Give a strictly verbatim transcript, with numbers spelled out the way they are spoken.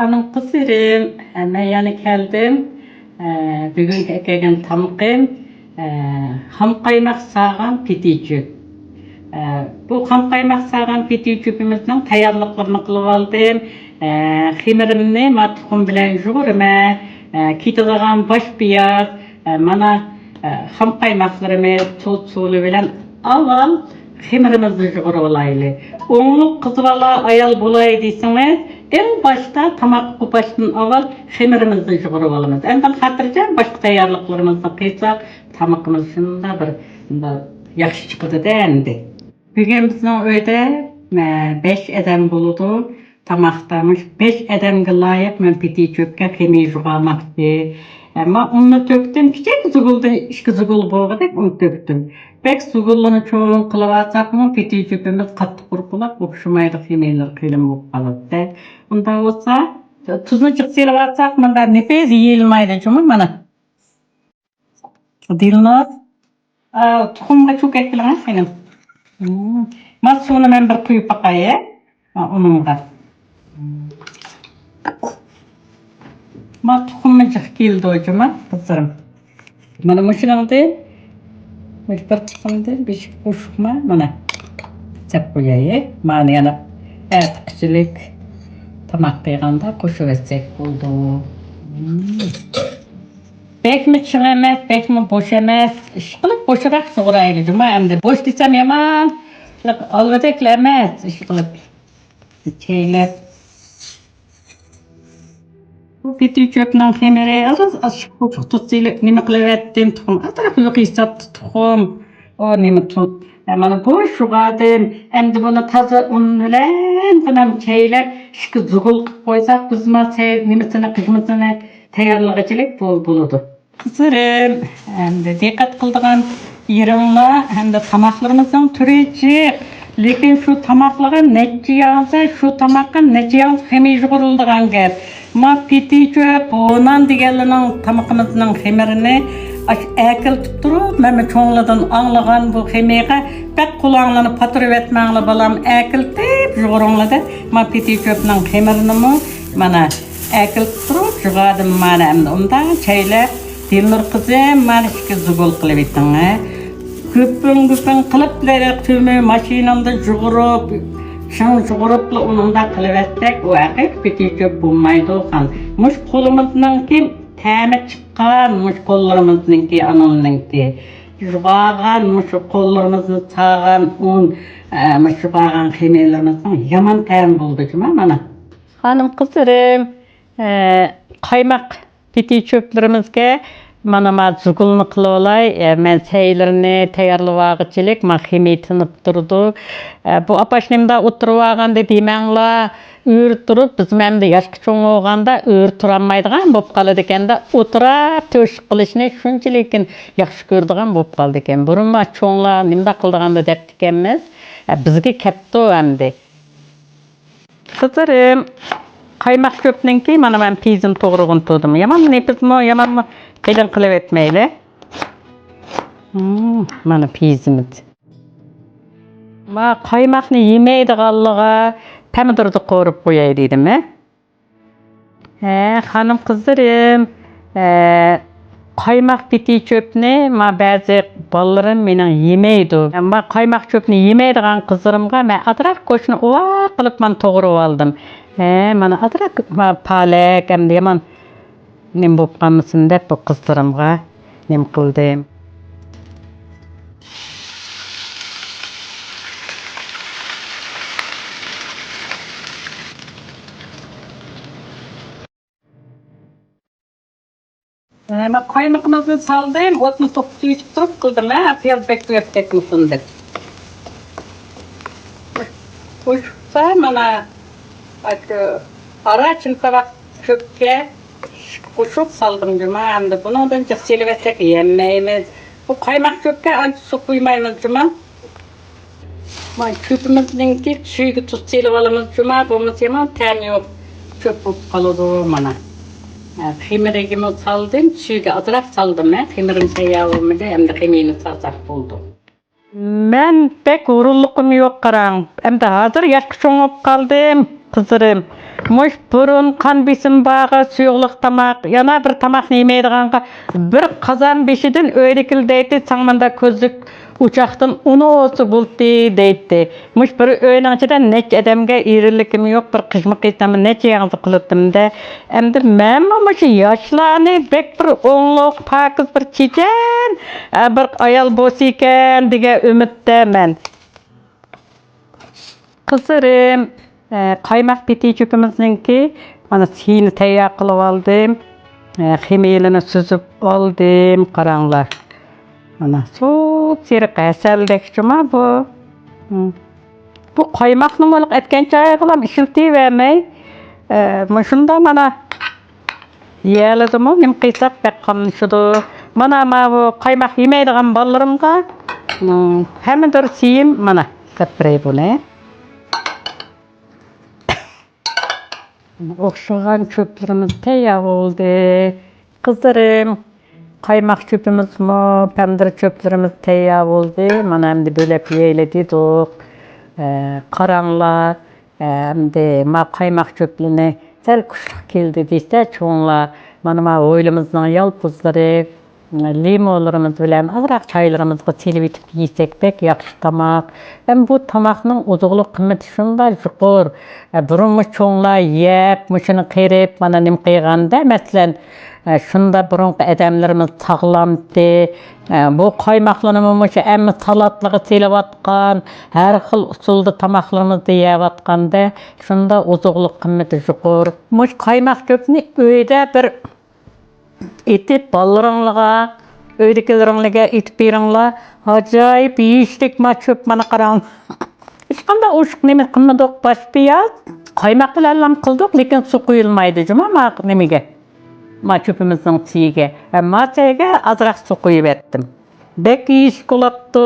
خانىم قىزلىرىم، مەن يەنە كەلدىم. بۈگۈنكى ئەكەلگەن تامىقىم، خام قايماق سالغان پېتى چۆپ. بۇ خام قايماق سالغان پېتى چۆپىمىزنىڭ تەييارلىقلىرىنى قىلىۋالدىم. خېمىرىمنى ما تۇخۇم بىلەن يۇغۇرىمەن. كېتىدىغان باش پىياز، مانا، خام قايماقلىرىمىز، تۇز، سۇلى بىلەن ئاۋۋال خېمىرىمىزنى يۇغۇرۇۋالايلى. ئوڭلۇق قىز بالا ئايال بولاي دېسىڭىز، ئەڭ باشتا تاماق قوپاشتىن ئاۋۋال خېمىرىمىزنى يۇغۇرۇۋالىمىز. ئاندىن خاتىرجەم باشقا تەييارلىقلىرىمىزنى قىلساق، تامىقىمىز شۇنداق بىر، شۇنداق ياخشى چىقىدۇ-دە ئەمدى. بۈگۈن بىزنىڭ ئۆيدە، ئە، بەش ئادەم بولىدۇ. تاماقتا مۇشۇ بەش ئادەمگە لايىق مەن پېتى چۆپكە خېمىر يۇغۇرماقچى. ئەمما ئۇننى تۆكتۈم، كىچىك زۇگۇلدىن ئىككى زۇگۇل بولغۇدەك ئۇن تۆكتۈم. بەك زۇگۇللىرىنى چوڭ قىلىۋالساقمۇ، پېتى چۆپىمىز قاتتىق قۇرۇپ قالاپ ئوخشىمايدۇ، خېمىرلىرى قېلىن بولۇپ قالىدۇ. ئۇنداق بولسا، تۇزنى جىق سېلىۋالساق، مۇنداق نېپىز يېيىلمايدۇ جۇمۇ، مانا. دىلناز، ئا، تۇخۇمغا چۆكۈپ بېرىڭ، خېنىم. مم. ما سۇنى مەن بىر قۇيۇپ باقاي، ھە؟ ھە، ئۇنىڭغا. ما تۇخۇممۇ جىق كېلىدۇ جۇما، قىزلىرىم. مانا مۇشۇنىڭدىن، مۇشۇ بىر تۇخۇمدىن بېشى قوشۇقما، مانا، سەپ قوياي. مانا يەنە ئەتىكىچىلىك تاماق قىلغاندا قوشۇۋەتسەك بولىدۇ. مم. بەكمۇ چىڭ ئەمەس، بەكمۇ بوش ئەمەس. ئىشقىلىپ بوشراق سۇغۇرايلى جۇما ئەمدى. بوش دېسەم يامان. ئالغۇدەكلا ئەمەس، ئىشقىلىپ. چەيلەپ. بۇ پېتى چۆپنىڭ خېمىرى ئاز ئاز ئاشۇ قوشۇق تۇز سېلىپ نېمە قىلىۋەتتىم، تۇخۇم. ئازراق يۇقىرى ھېسابتا تۇخۇم. ئۇ نېمە تۇت. ئە، مانا بۇ شۇغادىن. ئەمدى بۇنى تازا ئۇن بىلەن بۇنى چەيلەپ، ئىككى زۇگۇل قىلىپ قويساق، بىز ما سەي-، نېمىسىنى، قىيمىسىنى تەييارلىغۇچىلىك بول-، بولىدۇ. قىزلىرىم، ئەمدى دىققەت قىلىدىغان يېرىڭلار، ئەمدى تاماقلىرىمىزنىڭ تۈرى جىق. لېكىن شۇ تاماقلارغا نەچچە ياڭزا، شۇ تاماققا نەچچە ياڭزا خېمىر يۇغۇرۇلىدىغان گەپ. ما پېتى چۆپ، ھونان دېگەنلەرنىڭ تامىقىمىزنىڭ خېمىرىنى ئاشۇ ئەكىلتىپ تۇرۇپ، مەنمۇ چوڭلاردىن ئاڭلىغان بۇ خېمىرغا بەك قۇلاڭلارنى پاتۇرۇۋەتمەڭلار بالام، ئەكىلتىپ يۇغۇرۇڭلار دەپ، ما پېتى چۆپنىڭ خېمىرىنىمۇ مانا ئەكىلتىپ تۇرۇپ يۇغاردىم مانا ئەمدى ئۇنداق چەيلەپ، دىلنۇر قىزىم، مانا ئىككى زۇگۇل قىلىۋېتىڭ، ھە. گۈپۈڭ گۈپۈڭ قىلىپ بېرىپ تۈمۈ ماشىنامدا يۇغۇرۇپ، چىڭ يۇغۇرۇپلا ئۇنىڭدا قىلىۋەتسەك، ئۇ ھەقىقىي پېتى چۆپ بولمايدۇ، خان. مۇشۇ قولىمىزنىڭكى تەمى چىققان، مۇشۇ قوللىرىمىزنىڭكى، ئانامنىڭكى يۇغارغان، مۇشۇ قوللىرىمىزنى چاغان ئۇن، ئە، مۇشۇ يۇغارغان خېمىرلىرىمىزنىڭ يامان تەمى بولدى جۇما، مانا. خانىم قىزلىرىم، ئە، قايماق پېتى چۆپلىرىمىزگە مانا ما زۇگۇلنى قىلىۋالاي. ئە، مەن سەيلىرىنى تەييارلىۋالغۇچىلىك، ما خېمىر تىنىپ تۇرىدۇ. ئە، بۇ ئاپاش نېمىدا ئولتۇرۇۋالغان دېمەڭلار. ئۆرە تۇرۇپ، بىز مەندە ياشقا چوڭ بولغاندا ئۆرە تۇرالمايدىغان بولۇپ قالىدىكەندە، ئولتۇراپ تۆشۈك قىلىشنى شۇنچىلىكىن ياخشى كۆرىدىغان بولۇپ قالىدىكەن. بۇرۇن ما چوڭلار نېمىنداق قىلىدىغاندا دەپتىكەنمىز. ئە، بىزگە كەپتۇ ئەمدى. قىزلىرىم، قايماق چۆپنىڭكى مانا مەن پېيىزىنى توغرىغىنى تۇردۇم. يامان نېپىزمۇ، يامانمۇ، قېلىن قىلىۋەتمەيلى. مم، مانا پېيىزىمىز. ما قايماقنى يېمەيدىغانلىغا پەمىدۇردا قورۇپ قوياي دېدىم، ھە. ھە، خانىم قىزلىرىم، ھە، قايماق پېتى چۆپنى ما بەزى بالىلىرىم مېنىڭ يېمەيدۇ. ما قايماق چۆپنى يېمەيدىغان قىزلىرىمغا مەن ئازراق گۆشنى ئۇۋاق قىلىپ مانا توغرىۋالدىم. ھە، مانا ئازراق ما پالەك، ئەمدى يامان نېمە بولۇپ قالمىسۇن دەپ بۇ قىزلىرىمغا نېمە قىلدىم. مەن قايمىقىمىزنى سالدىم، ئوتنى توختىتىپ تۇرۇپ قىلدىم، ھە، پىياز بەك تۈگەپ كەتمىسۇن دەپ. قوشۇپسا مانا، ئاشۇ ئارا چىمتىراق چۆپكە قوشۇپ سالدىم جۇما. ئەمدى بۇنىڭدىن جىق سېلىۋەتسەك يەمەيمىز. بۇ قايماق چۆپكە ئانچە سۇ قۇيمايمىز جۇما. مانا چۆپىمىزنىڭكى سۈيىگە تۇز سېلىپ ئالىمىز جۇما، بولمىسا يامان تەمى يوق چۆپ بولۇپ قالىدۇ مانا. ھە، خېمىرىگىمۇ سالدىم، سۈيىگە ئازراق سالدىم ھە، خېمىرىم تەييار بولمىدى، ئەمدى خېمىرنى سالساق بولدى. مەن بەك ھۇرۇنلۇقۇم يوق قاراڭ، ئەمدى ھازىر ياشقا چوڭ بولۇپ قالدىم قىزلىرىم. مۇش بۇرۇن قان بېسىمى بارغا سۇيۇقلۇق تاماق، يەنە بىر تاماقنى يېمەيدىغانغا بىر قازان بېشىدىن ئۆيدىكىلەر دەيتتى، ساڭا مۇندا كۆزلۈك ئوچاقتىن ئۇن ئولسا بولدى دەيتتى. مۇش بىر ئۆينىڭ ئىچىدە نەچچە ئادەمگە ئېرىنلىكىم يوق، بىر قىزمۇ قىزامۇ نەچچە ياڭزا قىلاتتىم-دە. ئەمدى مەنمۇ مۇشۇ ياشلارنى بەك بىر ئوڭلۇق، پاكىز، بىر چېچەن، ئە، بىر ئايال بولسا ئىكەن دېگەن ئۈمىدتە مەن. قىزلىرىم، ئە، قايماق پېتى چۆپىمىزنىڭكى، مانا، سۈيىنى تەييار قىلىپ ئالدىم. ئە، خېمىرىنى سۈزۈپ ئالدىم، قاراڭلار. مانا، سۇپسېرىق ھەسەلدەك جۇما بۇ. ھم. بۇ قايماقنى مۇلۇق ئەتكەن چايغىلام ئىشلىتىۋەرمەي، ئە، مۇشۇنداق مانا يەرلىدىمۇ نېمە قىلساق بەك قاملىشىدۇ. مانا ماۋۇ قايماق يېمەيدىغان بالىلىرىمغا، مم، ھەممە بىر سىيىم مانا سەپ بېرەي بۇنى. ئوخشىغان چۆپلىرىمىز تەييار بولدى. قىزلىرىم، قايماق چۆپىمىزمۇ، پەمدىر چۆپلىرىمىز تەييار بولدى. مانا ئەمدى بۆلەپ يەيلى دېدۇق. ئە، قاراڭلار. ئەمدى ما قايماق چۆپلىرىنى سەل كۈچلۈك كېلدى دېسە چوڭلار، مانا ما ھويلىمىزنىڭ يالپۇزلىرى، لىمونلىرىمىز بىلەن ئازراق چايلىرىمىزغا سېلىۋېتىپ يېسەك بەك ياخشى تاماق. ھەم بۇ تاماقنىڭ ئوزۇقلۇق قىممىتى شۇنداق يۇقىرى. بۇرۇنمۇ چوڭلار يەپ، مۇشۇنى قېرىپ، مانا نېمە قىلغاندا، مەسىلەن، شۇنداق بۇرۇنقى ئادەملىرىمىز ساغلامتى. بۇ قايماقلىرىمۇ مۇشۇ ھەممە سالاتلارغا سېلىۋاتقان، ھەر خىل ئۇسۇلدا تاماقلىرىمىزدا يەۋاتقاندا، شۇنداق ئوزۇقلۇق قىممىتى يۇقىرى. مۇشۇ قايماق چۆپنى ئۆيدە بىر ئېتىپ، بالىلىرىڭلارغا، ئۆيدىكىلىرىڭلارغا ئېتىپ بېرىڭلار. ئاجايىپ يېيىشلىك ما چۆپ، مانا قاراڭ. ھېچقانداق ئوشۇق نېمە قىلمىدۇق، باش پىياز، قايماق بىلەنلا قىلدۇق، لېكىن سۇ قۇيۇلمايدۇ جۇما ما نېمىگە. ما چۆپىمىزنىڭ تېگىگە، ھە، ما تېگىگە ئازراق سۇ قۇيۇۋەتتىم. بەك يېيىشكە بولاپتۇ.